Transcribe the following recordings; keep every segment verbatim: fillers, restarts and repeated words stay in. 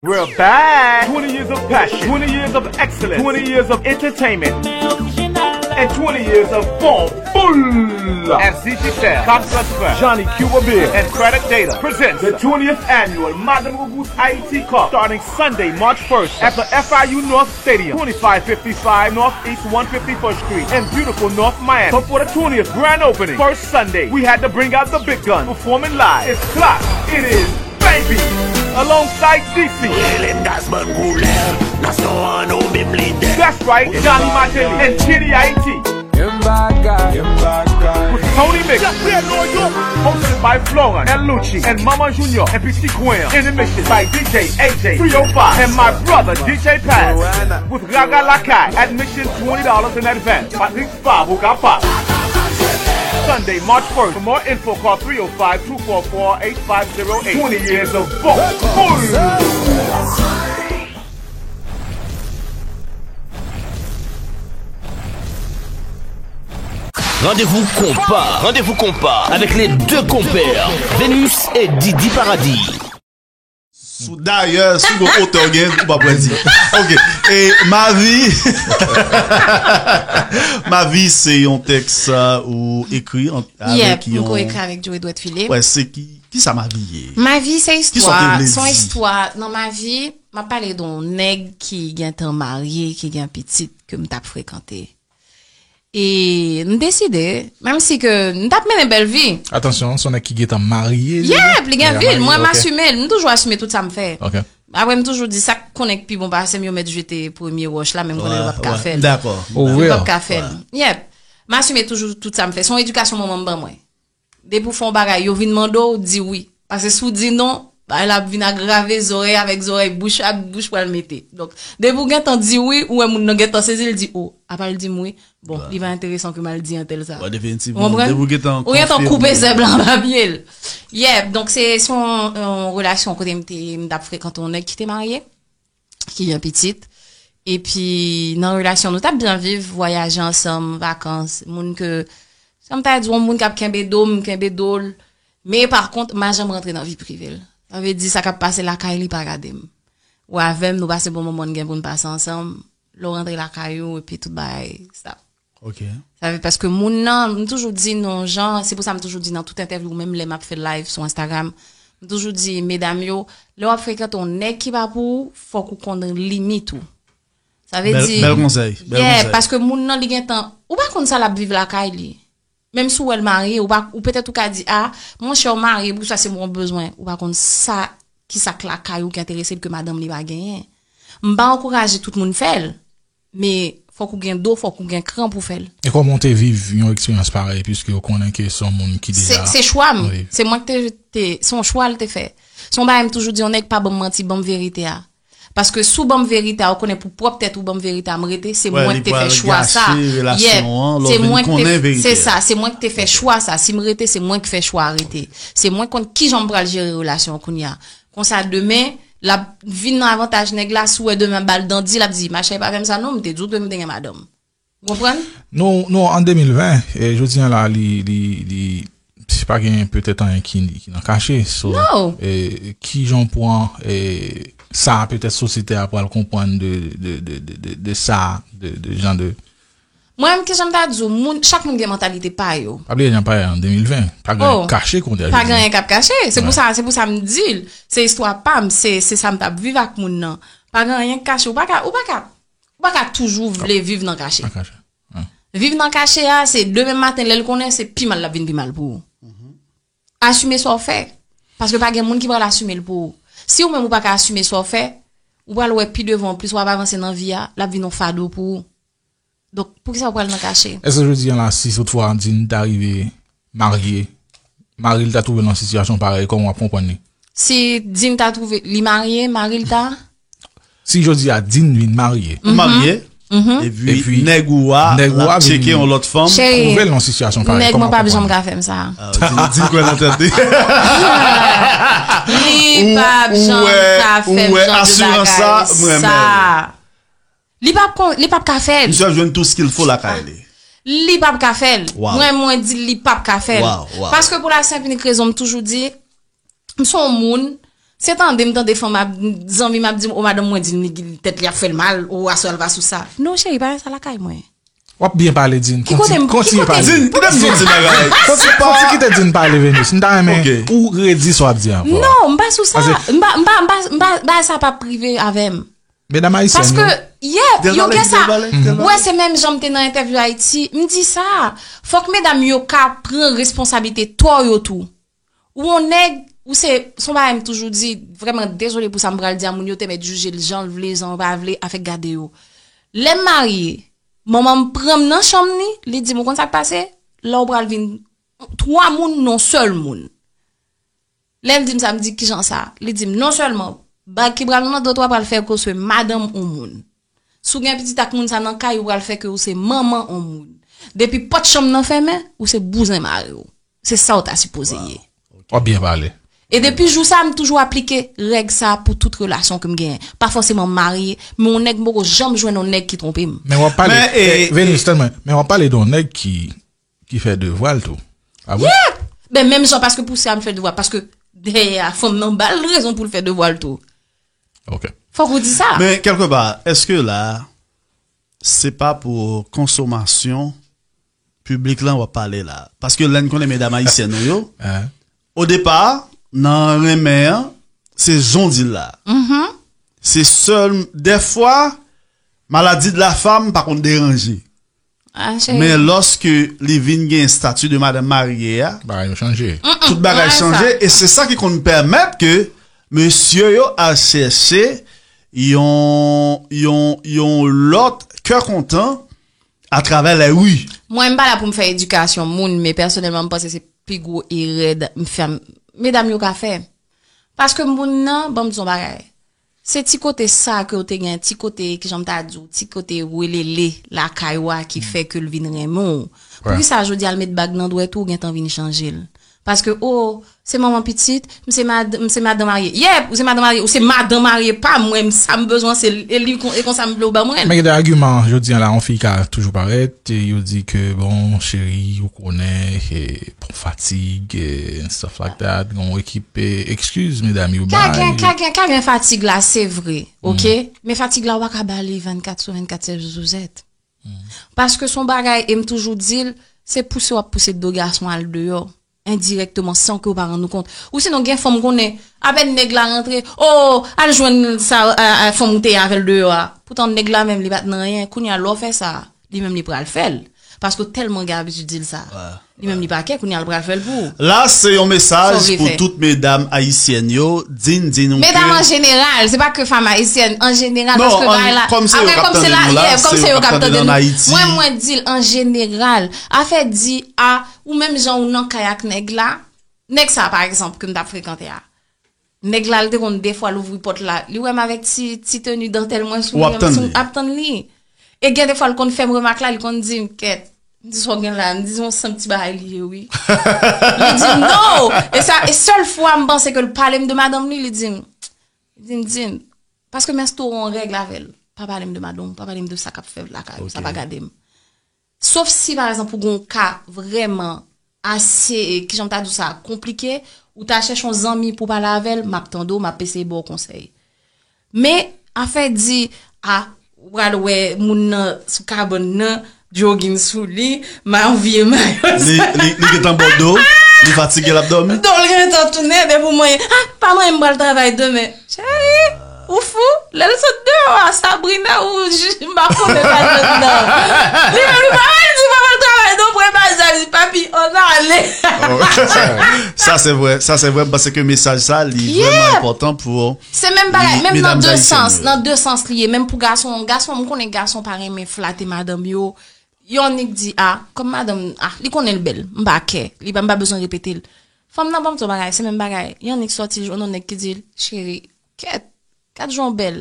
We're back! twenty years of passion, twenty years of excellence, twenty years of entertainment, and twenty years of fun. Boula! At Digicel, Carte Transfert, Johnny Cuba Beer, and Credit Data presents the twentieth annual Madame Rougousse Haiti Cup, starting Sunday, March first, at the F I U North Stadium, twenty-five fifty-five Northeast one fifty-first Street in beautiful North Miami. But for the twentieth grand opening, first Sunday, we had to bring out the big gun. Performing live, it's Clock. It is Baby, alongside D C. Rele m Gazman Koulè, nasyon an nou menm lidè. That's right, Johnny Martelly and Kenny Haiti. With Tony Mix, hosted by Florent and Lucci and Mama Junior and Petit Coin. Intermission by D J A J three oh five and my brother D J Paz with Raga Lakay. Admission twenty dollars in advance. Patrick Fab ou kapab. Sunday, March first. For more info, call three oh five, two four four, eight five zero eight. Twenty years of fun. Rendez-vous compas, rendez-vous compas avec les deux compères, Vénus et Didi Paradis. Sou, dayè, si gon otè w gen, ou p ap wè di. Ok. E Mavi. Mavi se yon tèks, uh, ou ekri an, avèk yon. Yep, m ko ekri avèk Joe Edouard Philippe. Wè, se ki, ki sa Mavi ye? Mavi se istwa, se yon istwa nan Mavi, m ap pale de yon nèg ki gentan marye, ki gen pitit ke m t ap frekante. E m deside, menm si ke m t ap mennen bèl vi. Atansyon, se yon nèg ki gentan marye deja? Yep, li gen vi l. Mwen, m asime l. M toujou asime tout sa m fè. Ok. Apre, m toujou di, sa k konnen k pi bon pase m, yo mèt jete premye wòch la, men m konnen yo p ap ka fè l. Dakò. Yo p ap ka fè l. Yep. M asime toujou tout sa m fè. Se yon edikasyon manman m ban mwen. Depi w fè yon bagay, yo vin mande w, di wi. Paske si w di non, bagay la ap vin agrave, zòrèy avèk zòrèy, bouch ak bouch pral mete. Donk, depi w gentan di wi, ou wè moun nan gentan sezi, l di, o, apa l di m wi? Bon, li pa enteresan ke m al di entèl sa. Ou konprann? Ou gentan koupe sèb la anba pye l. Yep, donk se, se yon, yon relasyon kote m te, m t ap frekante yon nèg ki te marye, ki gen pitit. Epi, nan relasyon, nou t ap byen viv, vwayaje ansanm, vakans, moun ke, sa m ta di, yon moun k ap kenbe do m, m kenbe do l. Men, pa kont, m pa janm rantre nan vi prive l. Sa vle di, sa k ap pase lakay li pa gade m. Ou avè m, nou pase bon moman n gen pou n pase ansanm. Lè w rantre lakay ou, epi tout bagay, stop. Ok. Sa vle, paske moun nan, m toujou di nan jan, se pou sa m toujou di nan tout entèvyou, menm lè m ap fè live sou Instagram, m toujou di medam yo, lè w ap frekante yon nèg ki pa pou ou, fòk ou konn limit ou. Sa vle di, bèl konsèy, bèl konsèy. Yeah, paske moun nan li gentan, ou pa konn sa l ap viv lakay li. Menm si w wè l marye, ou pa, ou petèt ou ka di, a, monchè w marye, pou sa se bon bezwen. Ou pa konn sa, ki sa k lakay ou ki enterese l ke madanm li pa genyen. M pa ankouraje tout moun fè l. Men, fòk ou gen do, fòk ou gen kran pou fè l. E kòman w te viv yon eksperyans parèy, piske w konnen ke se yon moun ki deja... Se, se chwa m. Se mwen ki te, te, se yon chwa l te fè. Se yon bagay m toujou di, yon nèg pa ban m manti, ban m verite a. Paske si w ban m verite a, ou konnen pou pwòp tèt ou ban m verite a, m rete, se mwen ki te fè chwa sa. Yep, se mwen ki te, se sa, se mwen ki te fè chwa sa. Si m rete, se mwen ki fè chwa a rete. Se mwen konn kijan m pral jere relasyon an kounye a. Konsa demen, l ap vin nan avantaj nèg la, si w wè demen ba l dandi, l ap di, machè, pa fè m sa non, m te di w ke m te gen madanm. Ou konprann? Nou, nou an de mil ven, e jodi a la, li, li, li, pa gen petèt anyen ki, ki nan kache. So, e, kijan w pran, e, sa petèt sosyete a pral konprann de, de, de, de, de, de sa, de, de jan de Mwen menm, kijan m ta di w, moun, chak moun gen mantalite pa yo. Pa bliye, jan pa an de mil ven, pa gen anyen k kache kounye a, jodi a. Pa gen anyen k ap kache. Se pou sa, se pou sa m di l. Se istwa pa m, se, se sa m t ap viv ak moun nan. Pa gen anyen k kache. Ou pa ka, ou pa ka, ou pa ka toujou vle viv nan kache. Nan kache. Viv nan kache a, se demen maten, lè l konnen, se pi mal l ap vin pi mal pou ou. Asime sa w fè. Paske pa gen moun ki pral asime l pou ou. Si ou menm ou pa ka asime sa w fè, ou pral wè pi devan, plis w ap avanse nan vi a, l ap vin yon fado pou ou. Donk, poukisa w pral nan kache? Èske jodi a la, si toutfwa Dean ta rive marye, mari l ta twouve l nan sitiyasyon parèy, kòman w ap konprann li? Si Dean ta twouve li marye, mari l ta? Si jodi a Dean vin marye. Marye, epi nèg ou a, l ap tcheke yon lòt fanm. Cheri, twouve l nan sitiyasyon parèy, nèg mwen p ap janm ka fè m sa. Dean kwè nan tèt li. Li p ap janm ka fè m jan de bagay sa. Li p ap kon, li p ap ka fè l. Misye ap jwenn tout ce qu'il faut lakay li. Li p ap ka fè l. Mwen, mwen di li p ap ka fè l. Paske pou la senp inik rezon, m toujou di, m se yon moun, Se tande m tande fanm ap, zanmi m ap di m, o madanm mwen di m li tèt li ap fè l mal, o aswè l pa sou sa. Non, cheri, pa fè sa lakay mwen. W ap byen pale, Din. Ki kote m, ki Kontinye kote pale. m, Din, kite m di yon ti bagay. Konti- Kontinye kite Din pale, Venus. M ta renmen Ok. ou redi sa w ap di ankò. Non, m pa sou sa. Paske- M pa, m pa, m pa, m pa, bagay sa pa p rive avè m. Medam ayisyèn Paske, yo. yeah, Tèl yo bagay, gen tèl sa. bagay, tèl Wè, se menm jan m te nan entèvyou Ayiti. M di sa. Fòk medam yo ka pran responsablite tò yo tou. Ou yon nèg, ou se, se yon bagay m toujou di, vrèman dezole pou sa m pral di a moun yo te mèt jije l jan l vle, jan l pa vle, afè gade yo. Lè m marye, manman m pran m nan chanm ni, li di m, ou konn sa k pase? Lè w pral vin twa moun, non sèl moun. Lè l di m sa, m di, kijan sa? Li di m, non sèlman, bag ki pral nan dwèt ou a pral fè ke w se madanm yon moun. Si w gen pitit ak moun sa nan kay ou, pral fè ke w se manman yon moun. Depi pòt chanm nan fèmen, ou se bouzen mari w. Se sa w ta sipoze ye. W ap byen pale. E depi jou sa, m toujou aplike règ sa pou tout relasyon ke m genyen. Pa fòseman marye, men yon nèg m poko janm jwenn yon nèg ki twonpe m. Men w ap pale. Men, e, eh, Venus, tann mwen. Men w ap pale de yon nèg ki, ki fè devwa l tou. Ah bon? Ben, menm jan, paske pou sa m fè devwa, paske dèyè a, fanm nan ba l rezon pou l fè devwa l tou. Ok. Fòk ou di sa. Men, kèlkepa, èske la, se pa pou konsomasyon piblik lan w ap pale la? Paske lè n konnen medam ayisyèn nou yo, Hein? o depa, nan renmen an, se jan w di l la. Se sèl, dèfwa, maladie de la femme pa konn deranje. Ah, cheri. Men lòske li vin gen estati de madanm marye a, Bagay yo chanje. tout bagay Wè, sa. Chanje, e se sa ki konn pèmèt ke mesye yo al chèche yon, yon, yon lòt kè kontan atravè lè wi. Mwen, m pa la pou m fè edikasyon moun, men pèsonèlman, m panse se pi gwo erè m fè, medam yo ka fè. Paske moun nan, ban m di yon bagay. Se ti kote sa ke w te gen, ti kote, kijan m ta di w, ti kote welele lakay ou a ki fè ke l vin renmen w. Poukisa jodi a l met bag nan dwèt ou, ou gentan vin chanje l? Paske, o, se manman pitit, m se mad, m se madan marye. Yep, ou se madan marye, ou se madan marye pa mwen, m sa m bezwen se l, e li kon, e konsa m vle w ban mwen l. Men gen de agiman, jodi a la, yon fi ka toujou parèt, e yo di ke, bon, cheri, ou konnen, e, bon, fatig, e, stuff like that, gen yon ekip, e, excuse, medam yo Ka gen, bay. ka gen, ka gen fatig la, se vre, ok? Men fatig la, w pa ka ba li vennkat sou vennkat, sèt jou sou sèt. Paske se yon bagay, e m toujou di l, se pouse w ap pouse do gason al deyò, endirèkteman, san ke w pa rann ou kont. Ou sinon, gen fanm konnen, apèn nèg la rantre, o, al jwenn sa, a, a, fanm ou te avè l deyò a. Poutan nèg la menm, li pa t nan anyen. Kounye a, lè w fè sa, li menm, li pral fè l. Paske w tèlman gen abitid di l sa. Li menm, li pa kè, kounye a, l pral fè l pou ou. La, se yon mesaj Sa w vle pou fè. Tout medam ayisyèn yo. Din, din nou Medam ke an jeneral, se pa ke fanm ayisyèn, an jeneral, Non, paske an- bagay la, kòm se yo apre k ap kòm se tande la, nou la, yeah, se kòm se yo yo k k ap ap tande tande nou nou. an Ayiti. Mwen, mwen di l an jeneral, afè di a, ou menm jan ou nan kay ak nèg la, nèg sa, pa egzanp, ke m t ap frekante a, nèg la, l te konn defwa l ouvri pòt la, li wè m avèk ti, ti teni dantèl mwen sou W ap li, tann sou- li. Ap tann li. E gen defwa, l konn fè m remak la, li konn di m, kèt, m di sa w gen la, m di yon senp ti bagay li ye, wi. Li di m, no! E sa, e sèl fwa m panse ke l pale m de madanm li, li di m, li di m, di m, paske m enstore yon règ avè l. Pa pale m de madanm, pa pale m de sa k ap fèt lakay ou, sa pa gade m. Sof si, pa egzanp, ou gen yon ka vrèman ase, kijan m ta di w sa, konplike, ou ta chèche yon zanmi pou pale avè l, m ap tande w, m ap eseye ba w konsèy. Men, afè di, a, ou pral wè moun nan sou kabann nan, jogging sou li, ma yon vye mayo. Li, li, li gentan bò do, li fatige, l ap dòmi. Do l gentan tounen, depi w manyen, a, pa manyen m pral travay demen. Cheri, ou fou? Lè l sot deyò a, Sabrina, ou j-, m pa konnen sa l met nan. Li menm, li pa wè, li di, pa pral travay, non, premye bagay, li di, papi, ann ale. Sa se vre, sa se vre, m panse ke mesaj sa, li vrèman enpòtan pou Se menm bagay, Li- menm nan medam de ayisyèn sans, yo. Nan de sans li ye, menm pou gason, gason, m konnen gason pa renmen flate madanm yo. Yon nèg di, a, kòm madanm, a, li konnen l bèl, m pa kè, li pa, m pa bezwen repete l. Fanm nan ban m di yon bagay, se menm bagay. Yon nèg sòti, l jwenn yon nèg ki di l, cheri, kèt, gad jan w bèl.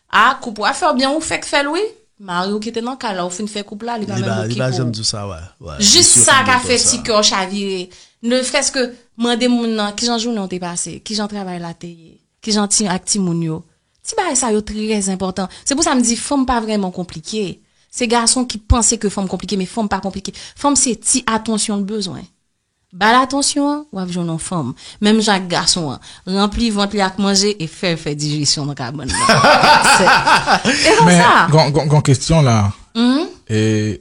A, koup ou a fè w byen, ou fèk fè l, wi. Mari w ki te nan kay la, ou fin fè koup la, li pa Li menm pa, li okipe pa w. Janm di w sa, wè. Wè. Jis Mesye sa konn ka di fè w ti sa. Kè w chavire. Ne frèske mande moun nan, kijan jounen w te pase, kijan travay la te ye, kijan ti ak timoun yo. Ti bagay sa yo trè enpòtan. Se pou sa m di fanm pa vrèman konplike. Se gason ki panse ke fanm konplike, men fanm pa konplike. Fanm se ti atansyon l bezwen. Ba l atansyon an, w ap jwenn yon fanm. Menm jan ak gason an. Ranpli vant li ak manje e fè l fè dijesyon nan kabann nan. Se- E konsa. Men, gon, gon, gon kestyon la. E,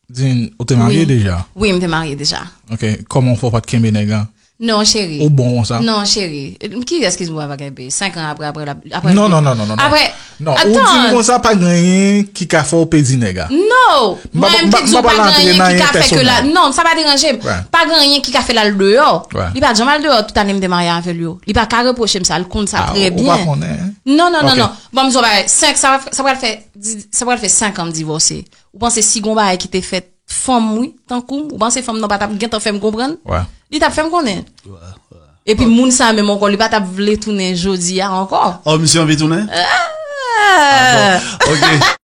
Din, ou te marye deja? Wi, m te marye deja. Ok, kòman w fè w pa t kenbe nèg la? Non, cheri. Ou bon konsa? Non, cheri. Ki eskiz mwen pa kenbe? Senk an apre, apre la. Apre, Non, non, non, non, non. non. Apre, Non, ou di atann. M konsa pa gen anyen ki ka fè w pedi nèg la. No! M pa- Mwen, m pa- m te di m w pa pa pale gen antre anyen nan ki anyen ka fè ke la. pèsonèl. Non, sa pa deranje m. Right. Pa gen anyen ki ka fè l al deyò. Right. Li pa janm al deyò tout ane m te marye avè l yo. Li pa ka repwoche m sa, l konn sa Ah, trè ou pa byen. konnen. Non, non, non, Ok. non. Bon, m di w bagay, senk, sa, sa pral fè, di- sa pral fè senk an m divòse. Ou panse si gon bagay ki te fèt fanm, wi, tankou m, ou panse fanm nan pa t ap gentan fè m konprann? Right. Li t ap fè m konnen. Epi moun sa menm ankò, li pa t ap vle tounen jodi a ankò. Oh, misye anvi tounen? Ah! Ok.